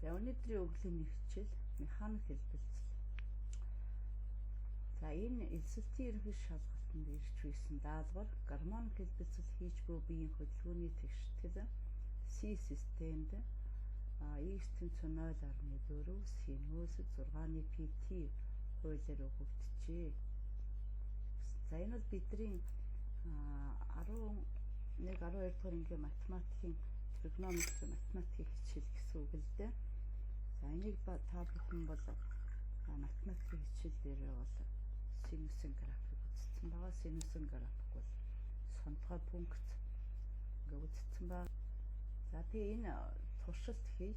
За өнөөдрийн өглөөний хичээл механик хэлбэлзэл. За энэ элсэлтийн ерөнхий шалгалтанд ирж байсан даалгавар гармоник хэлбэлзэл хийж буй биеийн хөдөлгөөний тэгштгэл C системд x тэнцүү 0.4 синус 6-ны pt хуулиар өгөгдөжээ. За энэ бол бидний 11 12 дугаар ангийн математикийн тригонометри математикийн хичээл гэсэн үг л дээ. За энийг та бүхэн бол математикийн хичээл дээрээ бол синусын график үзсэн байгаа. Синусын график бол сонтгой пункт ингээ үзсэн байгаа. За тэгээ энэ туршилт хий.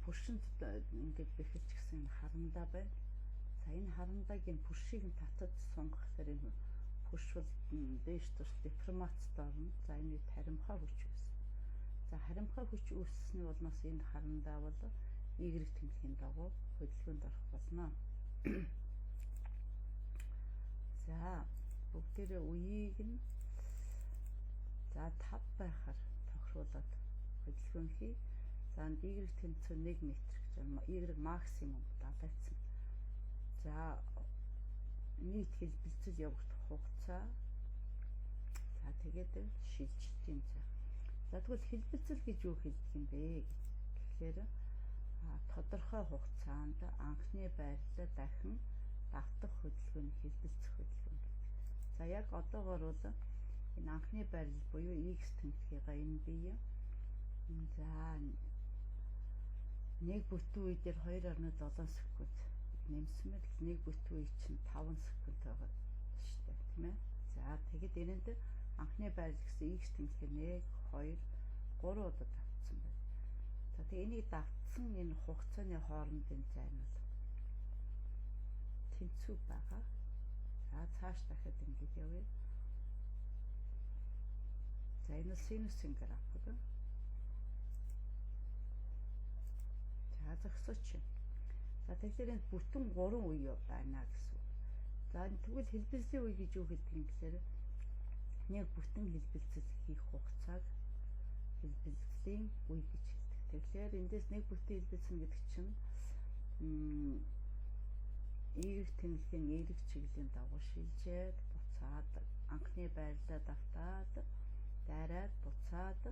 Пүршинд ингээд бэхэлж гисэн энэ харандаа байна. За энэ харандааг энэ пүршийг нь татаж сунгахлаар энэ пүрш бол дээш турш деформацид орно. За энэ үед харимхай хүч үүснэ. За харимхай хүч үүссэний улмаас энэ харандаа бол Y тэнхлэгийн дагуу хөдөлгөөнд орох болно. За бүгдээрээ үеийг нь за 5 байхаар тохируулаад хөдөлгөөн хий. За Y тэнцүү 1 м гэж Y максимум далайцсан. За нийт хэлбэлзэл явагдах хугацаа. За тэгээд шилжилтийн зай. За тэгвэл хэлбэлзэл гэж юу хэлдэг юм бэ гэхлээр тодорхой хугацаанд анхны байрлал дахин давтах хөдөлгөөний хэлбэлзэх хөдөлгөөн гэдэг. За яг одоогоор бол энэ анхны байрлал буюу x тэнхлэгийг энэ бие. За нэг бүтэн үе дээр 2.7 секунд нэмсэн мэт нэг бүтэн үе чинь 5 секунд байгаа шүү дээ, тийм ээ. За тэгэд энэнд анхны байрлал гэсэн x тэнхлэг 1 2 3 удаа давтсан байна. За тэгээ энийг давтсан энэ хугацааны хоорондын зай нь бол тэнцүү байгаа. За цааш дахиад ингэж явъя. За энэ бол синусын график. За зогсооч. За тэгэхээр энэ бүтэн 3 үе байна гэсэн үг. За тэгвэл хэлбэлзлийн үе гэж юу хэлдэг юм гэхээр нэг бүтэн хэлбэлзэл хийх хугацааг хэлбэлзлийн үе гэж хэлдэг. Тэгэхээр эндээс нэг бүтэн хэлбэлзэн гэдэг чинь Y тэнхлэгийн эерэг чиглэлийн дагуу шилжээд буцаад анхны байрлалаа давтаад дайраад буцаад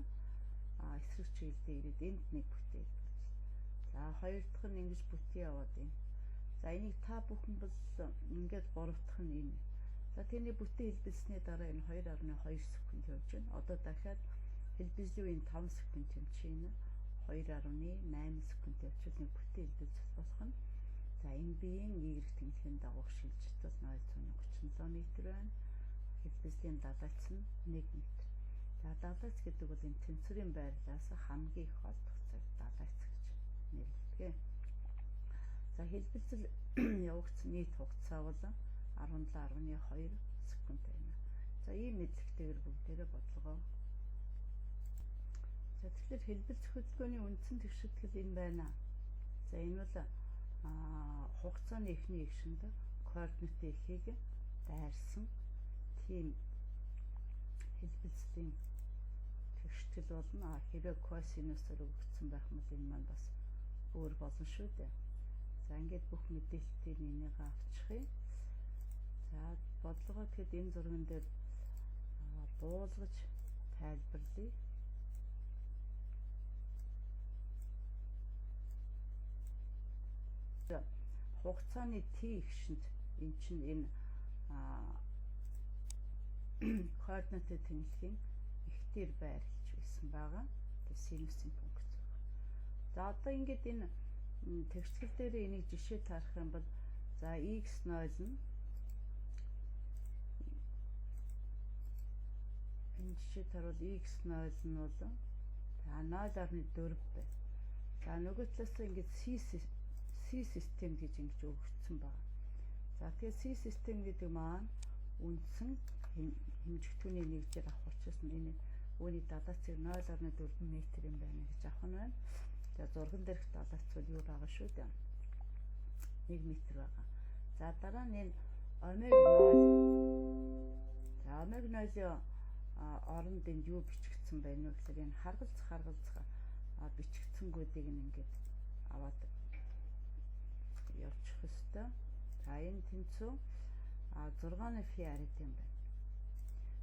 эсрэг чиглэлдээ ирээд энд нэг бүтэн хэлбэлзэл. За хоёр дахь нь ингэж бүтэн яваад байна. За энийг та бүхэн бол ингээд гурав дахь нь энэ. За тэрний бүтэн хэлбэлзсэний дараа энэ 2.2 секунд явж байна. Одоо дахиад хэлбэлзлийн үеийн 5 секунд юм чинь 2.8 секунд явчихвал нэг бүтэн хэлбэлзэл болох нь. За энэ биеийн Y тэнхлэгийн дагуух шилжилт бол 0.37 м байна. Хэлбэлзлийн далайц нь 1 м. За далайц гэдэг бол энэ тэнцвэрийн байрлалаас хамгийн их олдох цаг далайц гэж нэрлэдэг. За хэлбэлзэл явагдсан нийт хугацаа бол 17.2 секунд байна. За ийм мэдлэгтэйгээр бүгдээрээ бодлогоо. За тэгэхээр хэлбэлзэх хөдөлгөөний үндсэн тэгштгэл энэ байна. За энэ бол хугацааны эхний эгшинд координатын эхийг дайрсан тийм хэлбэлзлийн тэгштгэл болно. Хэрвээ косинусаар өгөгдсөн байх юм бол энэ маань бас өөр болно шүү дээ. За ингээд бүх мэдээллүүдийг энийг авчихъя. За бодлогоо тэгэхэд энэ зурган дээр буулгаж тайлбарлая. Хугацааны t эгшинд энэ чинь энэ координатын тэнхлэгийн ихтер байрлаж байсан байгаа. Тэгээ синусын функц байна. За одоо ингээд энэ тэгштгэл дээр энийг жишээ таарах юм бол за x0 нь энэ жишээ таарвал x0 нь бол за 0.4 байна. За нөгөө талаас ингээд C систем гэж ингэж өгөгдсөн байна. За тэгэхээр C систем гэдэг маань үндсэн хэмжигдэхүүний нэгжээр авах учраас энэ үүний далайцыг 0.4 м юм байна гэж авах нь байна. За зурган дээрх далайц бол юу байгаа шүү дээ. 1 м байгаа. За дараа нь энэ омега 0. За омега 0-ын оронд энд юу бичигдсэн байна вэ гэхээр энэ харгалзах бичигдсэнгүүдийг нь ингээд аваад явчих ёстой. За энэ тэнцүү 6-ны пи радиан байна.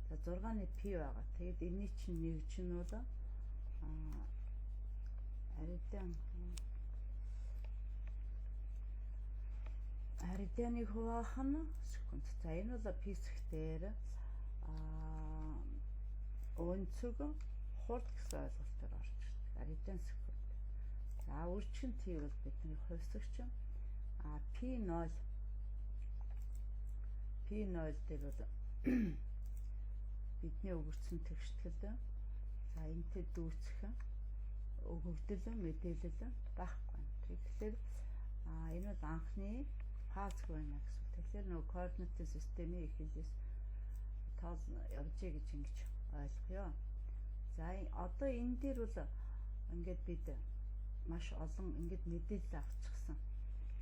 За 6-ны пи байгаа. Тэгээд энэний чинь нэгж нь бол радианыг хуваах нь секунд. За энэ бол физик дээр өнцөг хурд гэсэн ойлголтоор орж ирдэг. Радиан секунд. За үржих нь T бол бидний хувьсагч. P0 P0 дээр бол бидний өгөгдсөн тэгштгэл. За энэтэй дүүцэх өгөгдөл мэдээлэл байхгүй. Тэгэхээр энэ бол анхны фаз байна гэсэн. Тэгэхээр нөгөө координатын системийн эхлэлээс тоол явжээ гэж ингэж ойлгоё. За одоо энэ дээр бол ингээд бид маш олон ингээд мэдээлэл авчихсан.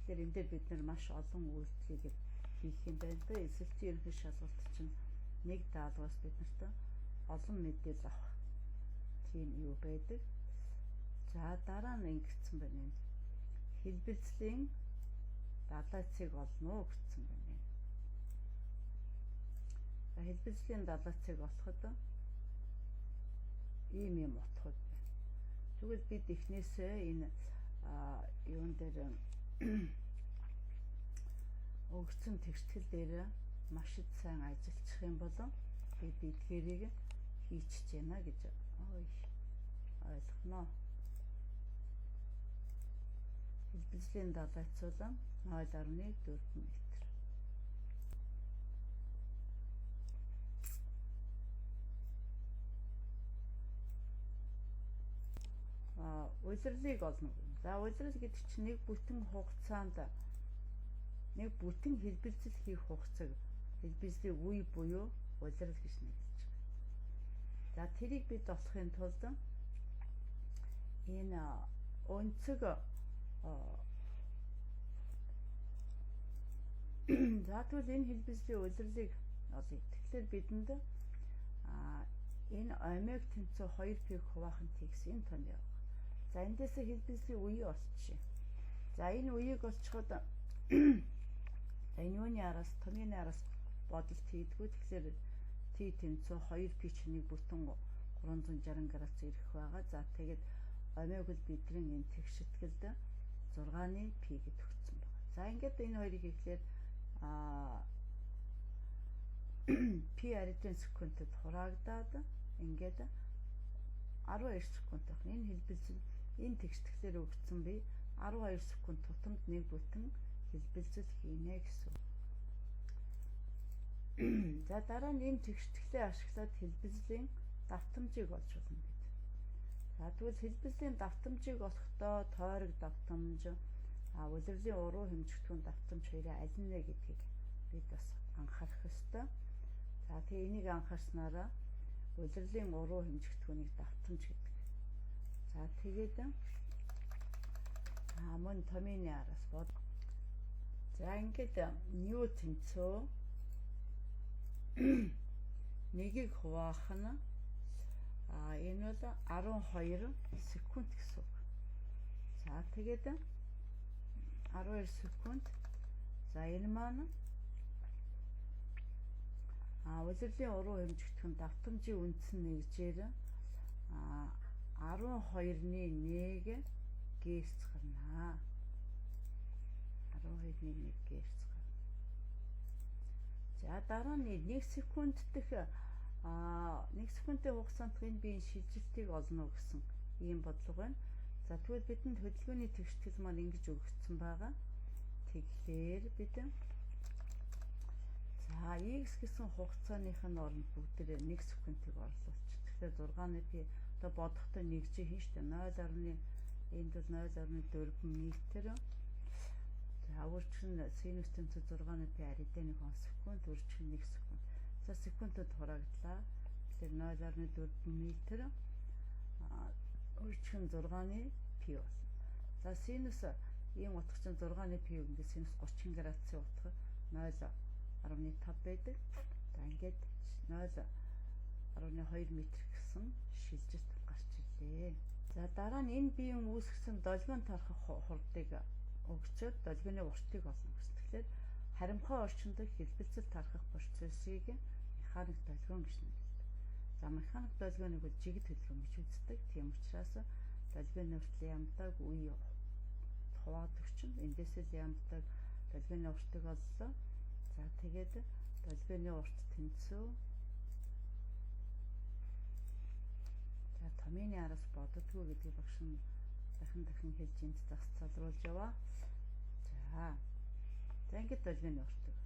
Тэгэхээр энэ дээр бид нар маш олон үйлдэлийг хийх юм байна да. Эсэлтийн ерөнхий шалгалт чинь нэг даалгавраас бид нарт олон мэдээлэл авах тийм юу байдаг. За дараа нь ингэсэн байна энэ. Хэлбэлзлийн далайцыг олно гэсэн байна. За хэлбэлзлийн далайцыг олоход ийм юм утгууд байна. Тэгвэл бид эхнээсээ энэ юун дээр өгсөн тэгштгэл дээр маш их сайн ажиллах юм бол бид эдгээрийг хийчихэж байна гэж ойлгоно. Хэлбэлзлийн далайцуул 0.4 метр. Улирлыг олно. За улирал гэдэг чинь нэг бүтэн хугацаанд нэг бүтэн хэлбэлзэл хийх хугацааг хэлбэлзлийн үе буюу улирал гэж нэрлэж байгаа. За тэрийг бид олохын тулд энэ өнцөг за тэгвэл энэ хэлбэлзлийн улирлыг олъё. Тэгэхээр бидэнд энэ омег тэнцүү 2π хуваах нь t гэсэн энэ том яваа. За эндээсээ хэлбэлзлийн үеийг олчихъя. За энэ үеийг олчиход за энэ юуны араас томьёоны араас бодолт хийдгүү. Тэгэхээр t тэнцүү 2π чинь 1.360 градус ирэх байгаа. За тэгээд омег бол бидний энэ тэгшитгэлд 6-ны пи гэж өгсөн байна. За ингээд энэ хоёрыг хийхлээр пи радиан секундэд хураагдаад ингээд 12 секунд байх. Энэ хэлбэлзэл энэ тэгшитгэлээр өгсөн би 12 секунд тутамд нэг бүтэн хэлбэлзэл хийнэ гэсэн. За дараа нь энэ тэгшитгэлээ ашиглаад хэлбэлзлийн давтамжийг олж болно бид. За тэгвэл хэлбэлзлийн давтамжийг олохдоо тойрог давтамж, улирлын уруу хэмжигдэхүүн давтамж хоёрын аль нь вэ гэдгийг бид бас анхаарах ёстой. За тэгээ энийг анхаарснараа улирлын уруу хэмжигдэхүүнийг давтамж гэдэг. За тэгээд мөн томьёоны араас бод. За ингээд нью тэнцүү нэгийг хуваах нь энэ бол 12 секунд гэсэн үг. За тэгээд 12 секунд. За энэ маань улирлын уруу хэмжигдэхүүн давтамжийн үндсэн нэгжээр 12-ны 1 герц гарна. 12-ны 1 герц гарна. За дараа нь 1 секунд дэх 1 секундын хугацаанд энэ биеийн шилжилтийг олно гэсэн ийм бодлого байна. За тэгвэл бидэнд хөдөлгөөний тэгштгэл маань ингэж өгөгдсөн байгаа. Тэгэхээр бид за x гэсэн хугацааных нь оронд бүгдээрээ 1 секундыг орлуулчих. Тэгэхээр 6-ны пи одоо бодохдоо нэгжээ хийн штэ 0. Энд бол 0.4 метр. За үржих нь синус тэнцүү 6-ны пи радианы секунд, үржих нь 1 секунд. За секундэд хураагдлаа. Тэгэхээр 0.4 метр үржих нь 6-ны пи болно. За синус ийм утга чинь 6-ны пи ингээд синус 30 градусын утга 0.5 байдаг. За ингээд 0.2 метр гэсэн шилжилт гарч ирлээ. За, дараа нь энэ биеийн үүсгэсэн долгион тархах хурдыг өгчөөд долгионы уртыг олно гэсэн. Тэгэхээр харимхай орчинд хэлбэлцэл тархах процессыг механик долгион гэж нэрлэдэг. За, механик долгионыг бол жигд хөдөлгөөн гэж үздэг. Тийм учраас долгионы урт лямдаг үе хуваад өгчин эндээсээ лямдаг долгионы уртыг оллоо. За, тэгээд долгионы урт тэнцүү. За, томьёоны араас боддгоо гэдгийг багш нь дахин дахин хэлж энд зас залруулж яваа. За. За, ингээд долгионы уртыг.